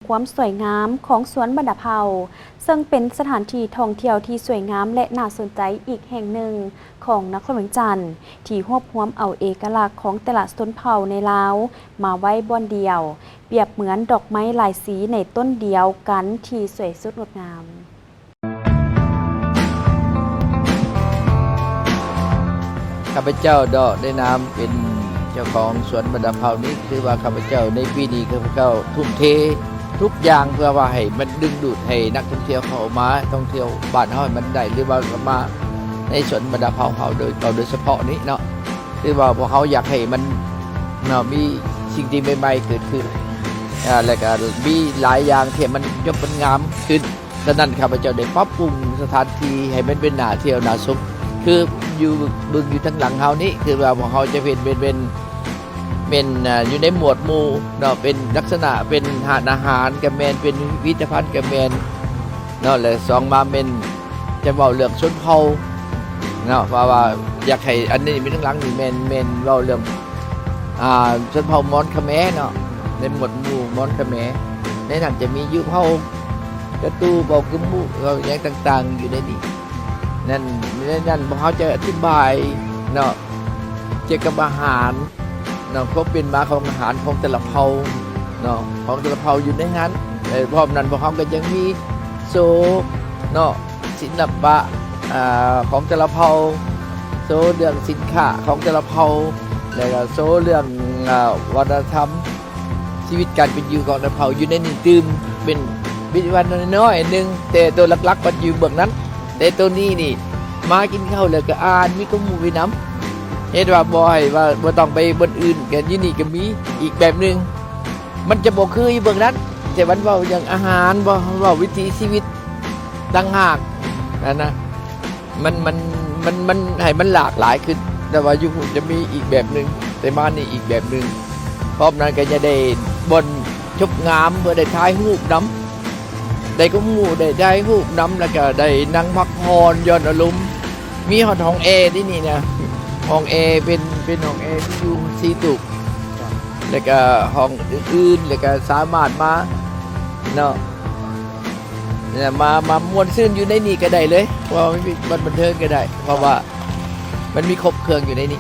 ຄວາມສວຍງາມຂອງສວນບັນດາເຜົ່າ ເຊິ່ງເປັນສະຖານທີ່ທ່ອງທ່ຽວທີ່ສວຍງາມ ແລະ ໜ້າສົນໃຈອີກແຫ່ງໜຶ່ງຂອງນະຄອນຫຼວງວຽງຈັນ ທີ່ຮວບຮວມເອົາເອກະລັກຂອງແຕ່ລະຊົນເຜົ່າໃນລາວມາໄວ້ບ່ອນດຽວ, ປຽບເໝືອນດອກໄມ້ຫຼາຍສີໃນຕົ້ນດຽວກັນທີ່ສວຍສົດງົດງາມ. ຂ້າພະເຈົ້າເນາະ ໃນນາມເປັນເຈົ້າຂອງສວນບັນດາເຜົ່ານີ້ ຄືວ່າຂ້າພະເຈົ້າໃນປີນີ້ ຂ້າພະເຈົ້າທຸ່ມເທທຸກຢ່າງ ເພື່ອວ່າໃຫ້ມັນດຶງດູດໃຫ້ນັກທ່ອງທ່ຽວເຂົ້າມາທ່ອງທ່ຽວບ້ານເຮົາໃຫ້ມັນໄດ້ ຫຼືວ່າມາໃນສວນບັນດາເຜົ່າເຮົາໂດຍ ເອົາໂດຍສະເພາະນີ້ເນາະ. ຄືວ່າພວກເຮົາຢາກໃຫ້ມັນເນາະ ມີສິ່ງທີ່ໃໝ່ໆເກີດຂຶ້ນ ອາ ແລ້ວກະມີຫຼາຍຢ່າງທີ່ມັນຍົບມັນງາມຂຶ້ນ. ສະນັ້ນ ຂ້າພະເຈົ້າໄດ້ປັບປຸງສະຖານທີ່ໃຫ້ມັນເປັນໜ້າທ່ຽວໜ້າຊົມ ຄືຢູ່ ເບິ່ງຢູ່ທາງຫຼັງເຮົານີ້ ຄືວ່າພວກເຮົາຈະເຫັນເປັນ ເປັນ ເປັນ ເປັນ ອາ ຢູ່ໃນໝວດໝູ່ເນາະ ເປັນລັກສະນະເປັນຮ້ານອາຫານກະແມ່ນ ເປັນພິພິທະພັນກະແມ່ນເນາະ ແລະ ສອງມາແມ່ນຈະເວົ້າເລື່ອງຊົນເຜົ່າເນາະ ເພາະວ່າຢາກໃຫ້ ອັນນີ້ເປັນທາງຫຼັງນີ້ແມ່ນ ແມ່ນເວົ້າເລື່ອງ ອາ ຊົນເຜົ່າມອນຂະແມເນາະ ໃນໝວດໝູ່ມອນຂະແມ ໃນນັ້ນຈະມີຢູ່ເຜົ່າ ກະຕູ ເຜົ່າກຶມມຸ ເຜົ່າຫຍັງຕ່າງໆຢູ່ໃນນີ້ ນັ້ນ ໃນນັ້ນພວກເຮົາຈະອະທິບາຍເນາະ ກ່ຽວກັບອາຫານເນາະ ຄວາມເປັນມາຂອງອາຫານຂອງແຕ່ລະເຜົ່າເນາະ ຂອງແຕ່ລະເຜົ່າຢູ່ໃນຫັ້ນ. ແລະ ພ້ອມນັ້ນພວກເຮົາກໍຍັງມີໂຊເນາະ ສິລະປະ ອາ ຂອງແຕ່ລະເຜົ່າ, ໂຊເລື່ອງສິນຄ້າຂອງແຕ່ລະເຜົ່າ ແລ້ວກໍໂຊເລື່ອງ ອາ ວັດທະນະທຳ ຊີວິດການເປັນຢູ່ຂອງແຕ່ລະເຜົ່າຢູ່ໃນນີ້ຕື່ມ ເປັນວິທະຍາວັດນ້ອຍໆໜຶ່ງ ແຕ່ໂຕຫຼັກໆມັນຢູ່ເບື້ອງນັ້ນ. ແຕ່ໂຕນີ້ນີ້ ມາກິນເຂົ້າແລ້ວກໍອ່ານ ມີຄວາມຮູ້ໄປນຳ ເຮັດວ່າບໍ່ໃຫ້ວ່າ ບໍ່ຕ້ອງໄປບ່ອນອື່ນ ກໍຢູ່ນີ້ກໍມີອີກແບບໜຶ່ງ ມັນຈະບໍ່ຄືຢູ່ເບື້ອງນັ້ນ ແຕ່ມັນເວົ້າເລື່ອງອາຫານ ເວົ້າ ເວົ້າວິຖີຊີວິດຕ່າງຫາກຫັ້ນນະ. ມັນ ມັນ ມັນ ມັນໃຫ້ມັນຫຼາກຫຼາຍຂຶ້ນ ແຕ່ວ່າຢູ່ພຸ້ນຈະມີອີກແບບໜຶ່ງ ແຕ່ມານີ້ອີກແບບໜຶ່ງ. ພ້ອມນັ້ນກໍຈະໄດ້ບ່ອນຊົບງາມ ເພື່ອໄດ້ຖ່າຍຮູບນຳ ໄດ້ຄວາມຮູ້ ໄດ້ຖ່າຍຮູບນຳ ແລ້ວກໍໄດ້ນັ່ງພັກຜ່ອນຢ່ອນອາລົມ. ມີຮອດຫ້ອງແອເດ້ນີ້ນະ ຫ້ອງແອ ເປັນ ເປັນຫ້ອງແອທີ່ຢູ່ສີ່ຕູບ ແລ້ວກໍຫ້ອງອື່ນໆ ແລ້ວກໍສາມາດມາເນາະ ມາ ມາມ່ວນຊື່ນຢູ່ໃນນີ້ກໍໄດ້ເລີຍ ເພາະວ່າມັນມີບ່ອນບັນເທີງກໍໄດ້ ເພາະວ່າມັນມີຄົບເຄື່ອງຢູ່ໃນນີ້.